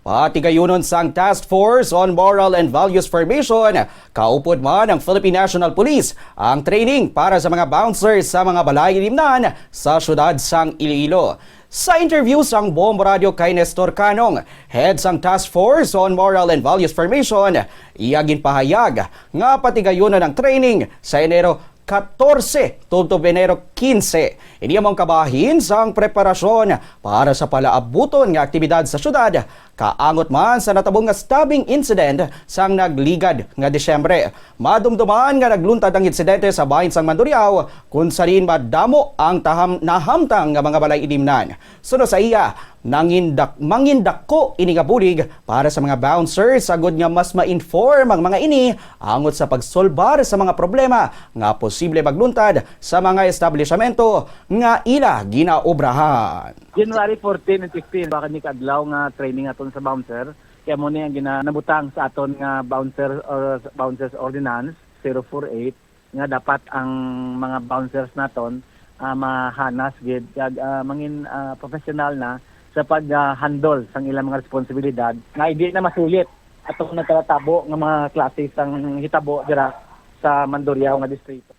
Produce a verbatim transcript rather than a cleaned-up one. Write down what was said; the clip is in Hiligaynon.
Patigayunon sang Task Force on Moral and Values Formation, kaupod man ang Philippine National Police, ang training para sa mga bouncer sa mga balay ilimnan sa siyudad sang Iloilo. Sa interview sang Bombo Radio kay Nestor Canong, head sang Task Force on Moral and Values Formation, iya ginpahayag nga patigayunon ang training sa Enero katorse tubtob Enero kinse. Ini amo ang kabahin sang preparasyon para sa palaabuton nga aktibidad sa syudad, kaangot man sa natabong nga stabbing incident sang nagligad nga Disyembre. Madumduman nga nagluntad ang insidente sa bahin sang Mandurriao, kung sa diin madamo ang taham-, nahamtang nga mga balay ilimnan. Suno sa iya, nangindak-, mangindako ini nga bulig para sa mga bouncers, agod nga mas ma-inform ang mga ini angot sa pagsolbar sa mga problema nga posible magluntad sa mga establisyamento nga ila ginaobrahan. January fourteen and fifteen, baka ni kaadlaw nga training aton sa bouncer. Kaya mo ni ang ginanabutang sa aton nga bouncer or bouncers ordinance zero four eight, nga dapat ang mga bouncers naton, ah, mahanas gid kag, ah, mangin, ah, professional na sa pag, ah, handle sang ilang mga responsibilidad nga hindi na masulit atong nagkalatabo nga mga klase sang hitabo dira sa Mandurriao nga distrito.